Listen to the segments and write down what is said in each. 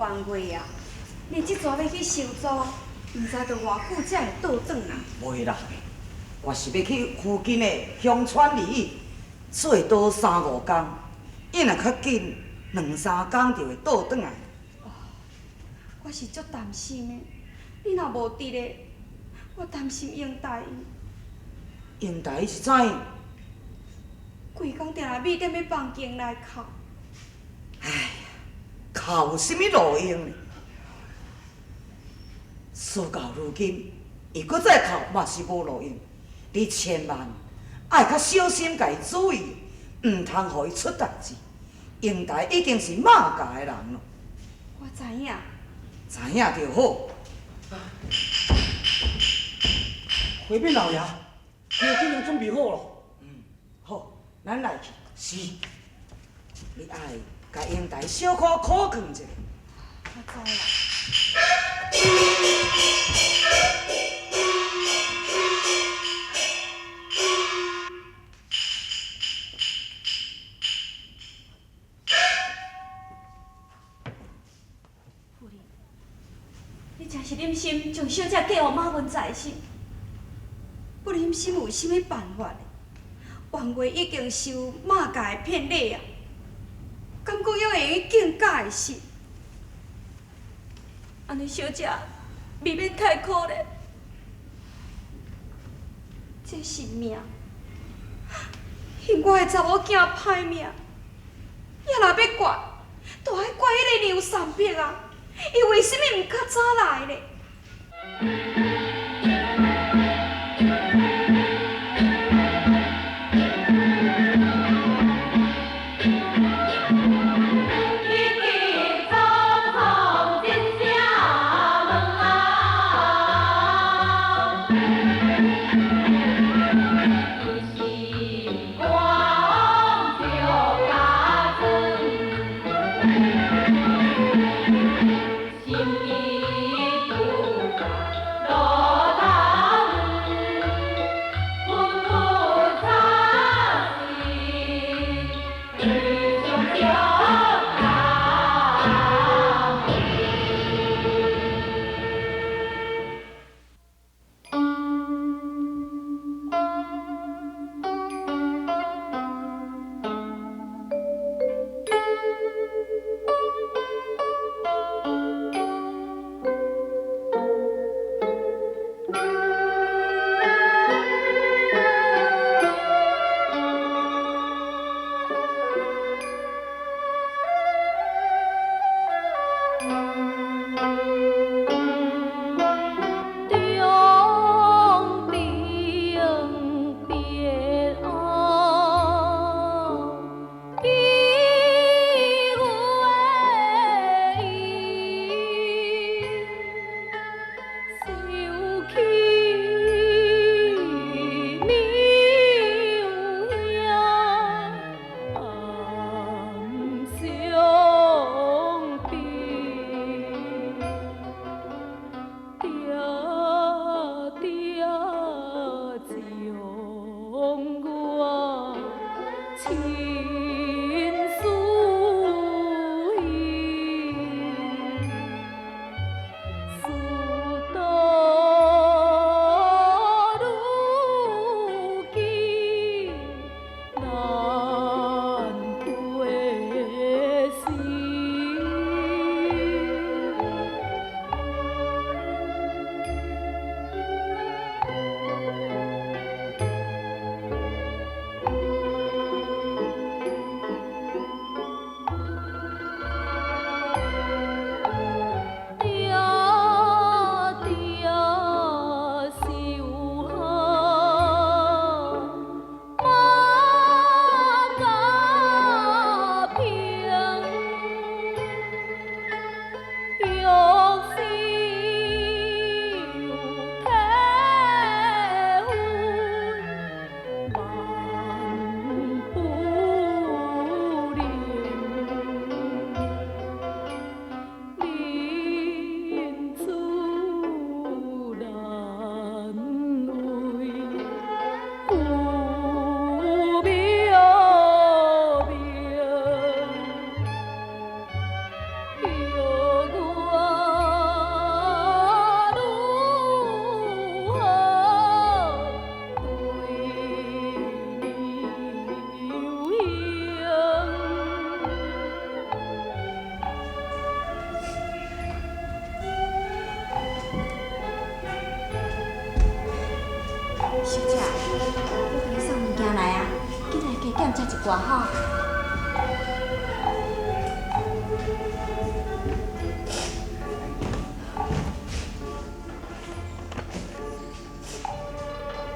王月啊，你這逝欲去收租，毋知著偌久才會倒轉來。袂啦，我是欲去附近的鄉村里最多三五工，伊若較緊，兩三工就會倒轉來。我是足擔心的，你若無佇咧，我擔心英台伊。英台是怎樣？規工定來覕踮咧房間內哭。哎呀，哭有啥物路用呢？事到如今，伊閣再哭嘛是無路用。你千萬愛較小心共伊注意，毋通予伊出代誌。英台已經是馬家的人囉。我知影。知影就好。回稟老爺，藥已經準備好囉。嗯，好，咱來去。是。你愛共英台小可苦勸一下。我知啦。夫人，你真是忍心將小姐嫁予馬文才是？不忍心有啥物辦法？王月已經受馬家的騙禮啊，敢閣猶會用更加會死？按呢小姐未免太可憐。這是命，還我的查某囝歹命，也若欲怪，就愛怪彼個梁山伯啊！伊為啥物毋較早來咧？寡吼。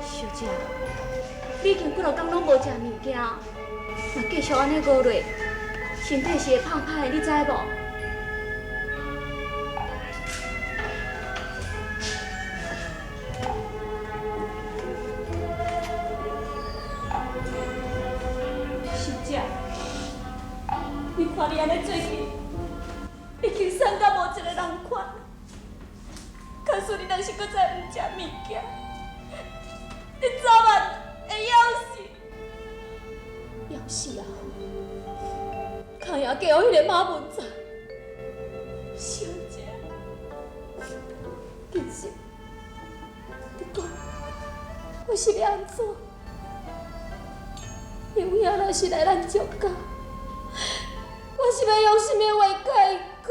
小姐，你已经几落工拢无食物件，若继续按呢熬落，身体是会胖歹的，你知无？小姐，你看你按呢做去，已经瘦甲无一个人款。假使你若是阁再毋食物件，你早晚会枵死，枵死啊！牵也嫁予彼个马文才，小姐，其实你讲我是欲按怎？刘兄若是来咱祝家，我是欲用啥物话共伊讲？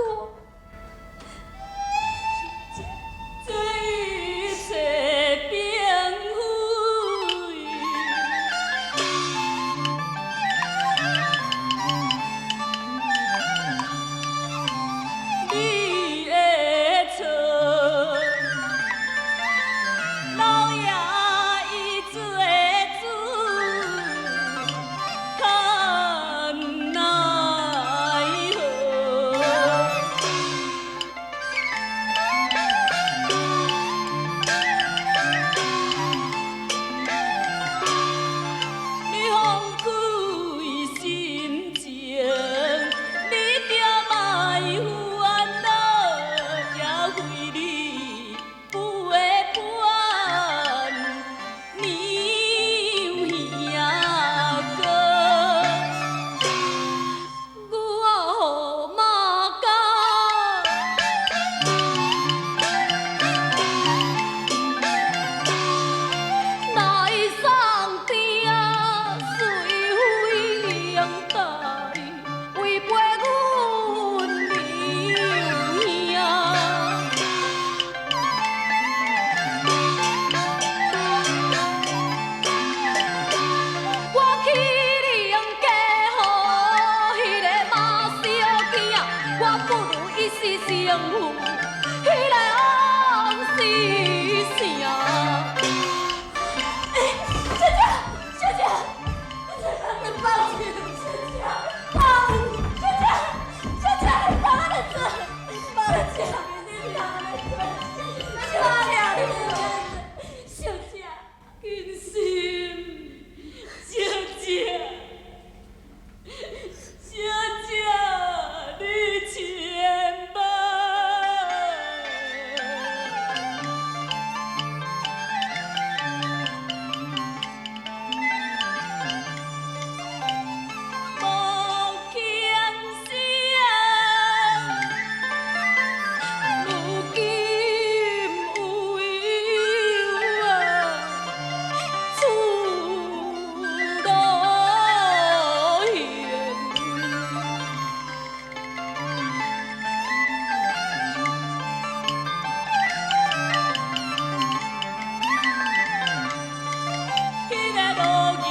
这一切并非你的错，老爷伊做主，较奈何。你放开心情，你著莫烦恼，也非你有的伴娘兄哥。牛仔予马咬。来送鼎随飞大，为陪阮娘兄。我岂能嫁予彼个马小囝？我不如一世成负彼个王世成。小姐，小姐，你放心，小姐，啊，小姐，小姐，你别按呢做，你别按呢做，你别按呢做，小姐，你别按呢做，小姐，金心，小姐，小姐，你千万。无牵绳，如今有啊，出路行。彼个路儿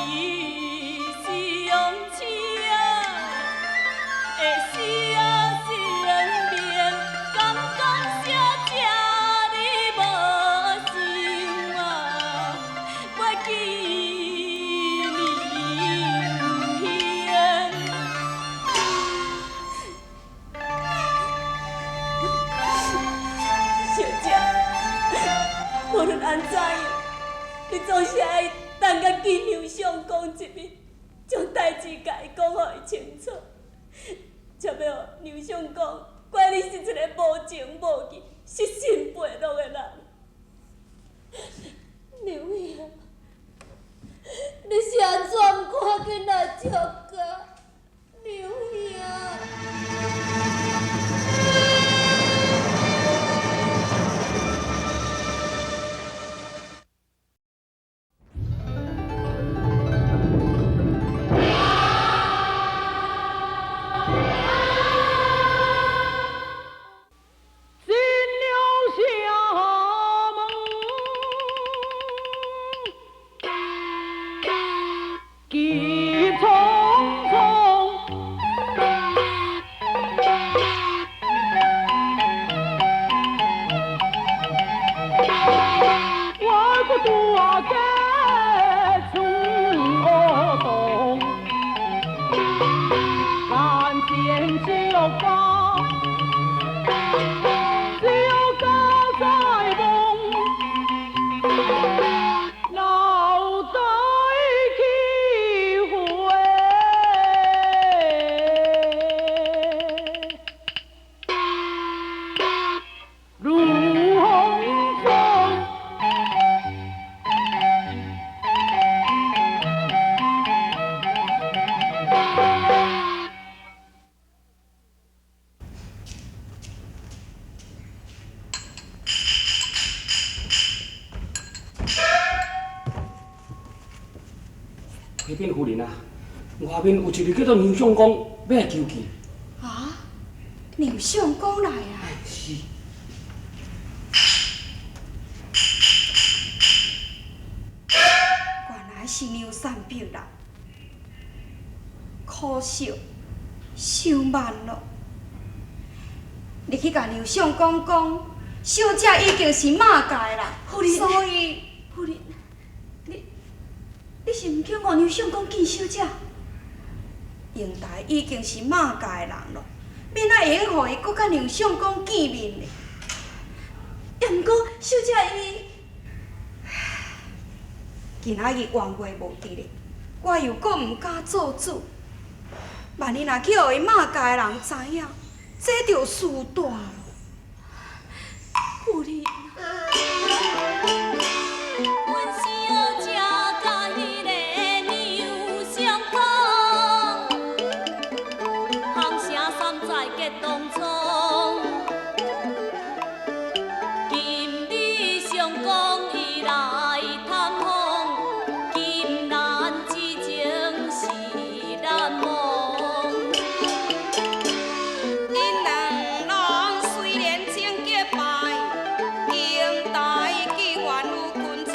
是用车，会写生命，敢讲小姐你无想啊，我见娘兄。小姐，无论按怎样，你总是爱等甲见娘相公一面，将代志共伊讲予伊清楚，才欲予娘相公怪你是一个无情无义、失信背诺的人。娘兄，你是按怎毋赶紧来祝家？娘兄。进了厦门，急匆。回禀夫人啊，外面有一位叫做杨相公欲来求见。啊？杨相公来啊？是。原来是杨三伯啦，可惜，伤慢咯。你去共杨相公讲，小姐已经是马界啦，夫人，所以夫人，你是毋肯予杨相公见小姐？英台已经是马界的人咯，免哪会用予伊阁佮杨相公见面呢？也毋过小姐伊今仔日王月无伫咧，我又阁毋敢做主。万一若去予伊马界的人知影，这就事大咯。夫人。阮小姐佮彼个杨相公，行城三载结同窗。今日相公伊来探访，金兰之情是难忘。𪜶两人虽然情结拜，英台既愿有君差，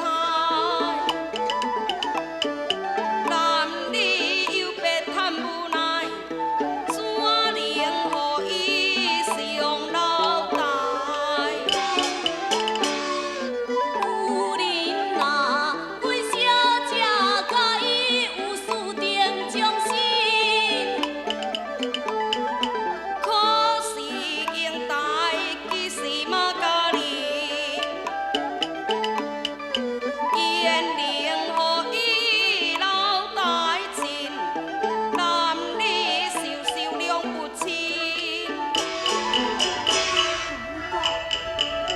男儿有别叹无奈，怎能予伊上楼台？夫人啊，阮小姐佮伊有私定终身，可是英台其实嘛佮你，焉能予伊留台亲？男儿授受两不亲。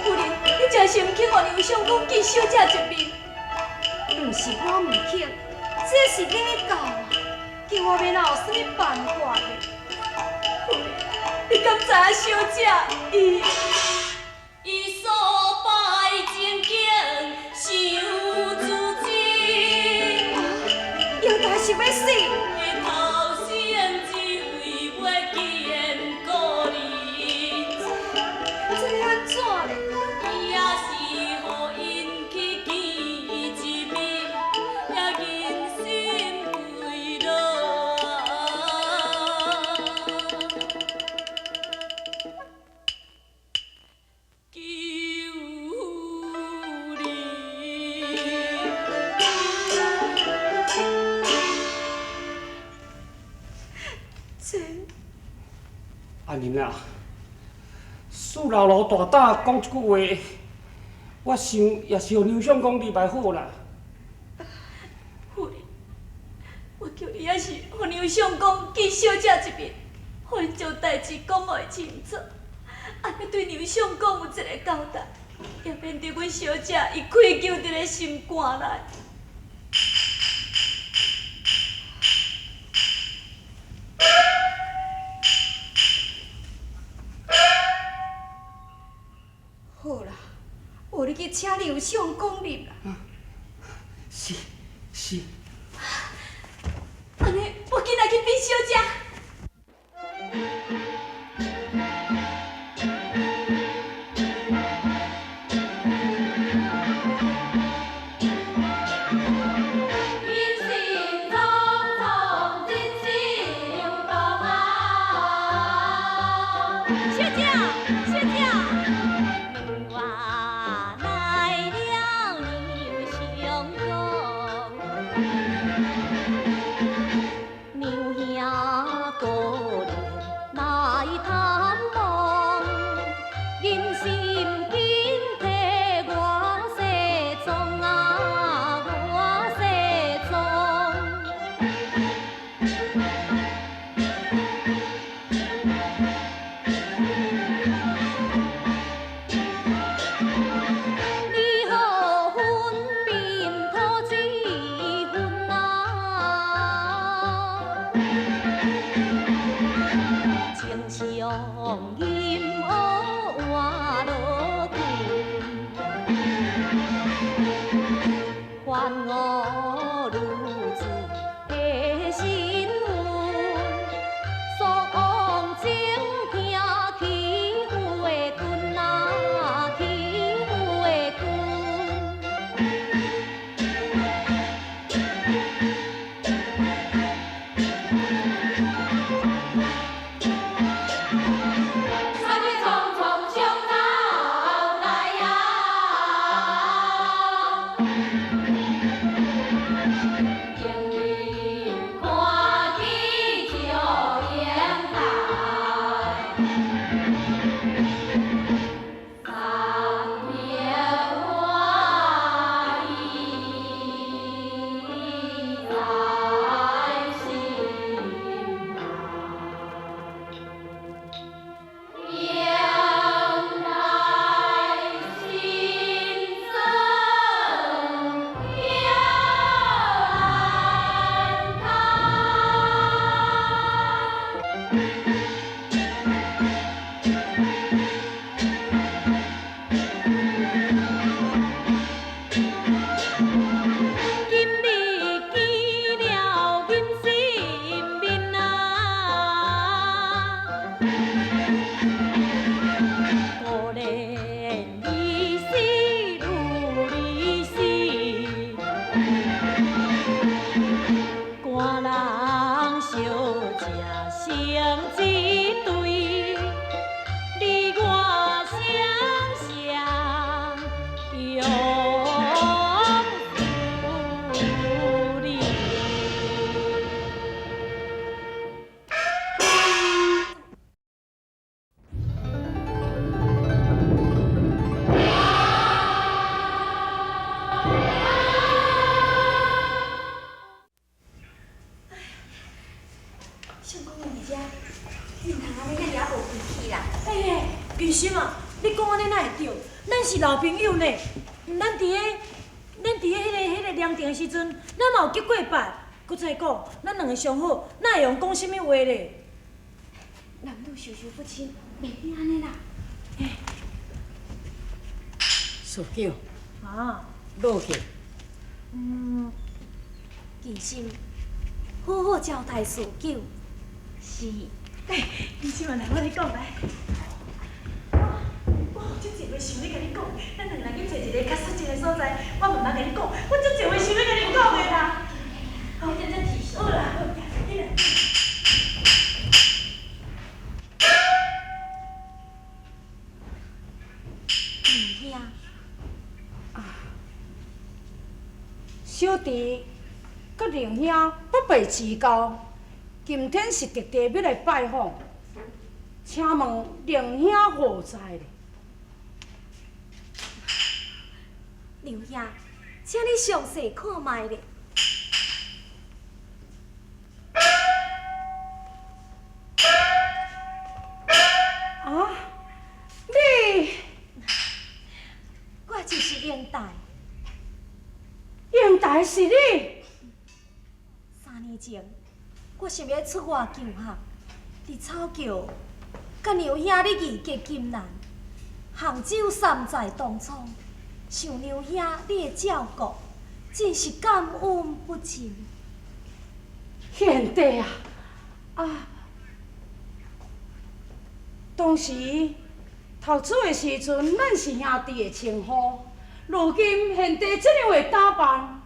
夫人，你真是毋肯予杨相公见小姐一面？毋是我毋肯，这是礼教啊，叫我欲哪有啥物办法呢？夫人，你敢知影小姐伊？伊所拜情景伤自珍，英台是欲死？伊头先一位袂见故人，这欲按怎咧？伊也是予𪜶去见一面，也忍心归落啊。求你。这阿玲啊，苏老老大胆讲这句话，我想也是予杨相公入来好啦。夫人，我叫你也是予杨相公见小姐一面，予𪜶将代志讲予伊清楚，按呢对杨相公有一个交代，也免得阮小姐伊愧疚伫咧心肝内。好啦，无你去请杨相公入啦。是是。按呢，我紧来去禀小姐。人生匆匆，真心动啊！小姐，小姐，门外来了杨相公，杨兄过年来探望，人心紧替我西装啊，我西装。你好分辨土水分啊，穿上银袄换落裙，还我女子彼金心啊，你講按呢哪會對？咱是老朋友呢，咱佇咧咱佇咧彼個涼亭的時陣，咱嘛有結過拜。閣再講，咱兩个上好，哪會用講啥物話咧？男女授受不親，袂使按呢啦。四九。啊。落去。嗯，金心，好好招待四九。是。欸，金心啊，來，我來講來。我有足濟話想欲共你講，咱兩个人去揣一个較肅靜的所在，我慢慢共你講，我足濟話想欲共你講的啦。好，好啦，好，起來。娘兄。啊，小弟佮娘兄不背之交，今天是特地欲來拜訪，請問娘兄何在咧？娘兄，請你詳細看覓咧。啊！你，我就是英台。英台是你？3年前，我想欲出外求學，佇草橋，佮娘兄你義結金蘭，杭州三載同窗，受娘兄你的照顧，真是感恩不盡。賢弟啊，啊！當時讀書的時陣，咱是兄弟的稱呼。如今賢弟這樣的打扮，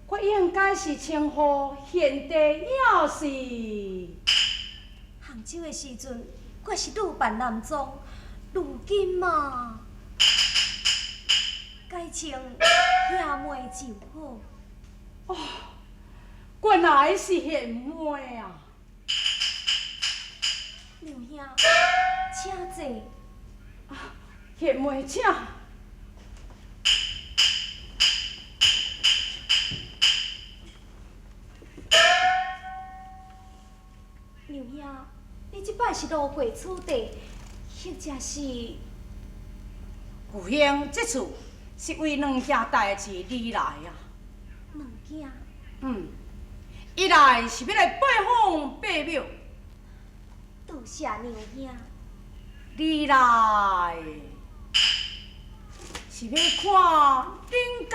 我應該是稱呼賢弟，抑是？杭州的時陣，我是女扮男裝，如今嘛，改稱兄妹就好。哦，原來是賢妹啊！娘兄，請坐。啊，賢妹請。娘兄，你這擺是路過此地，或者是？有幸這次是為兩件代誌而來啊。兩件？嗯，一來是欲來拜訪伯母。多謝娘兄。二來是欲看恁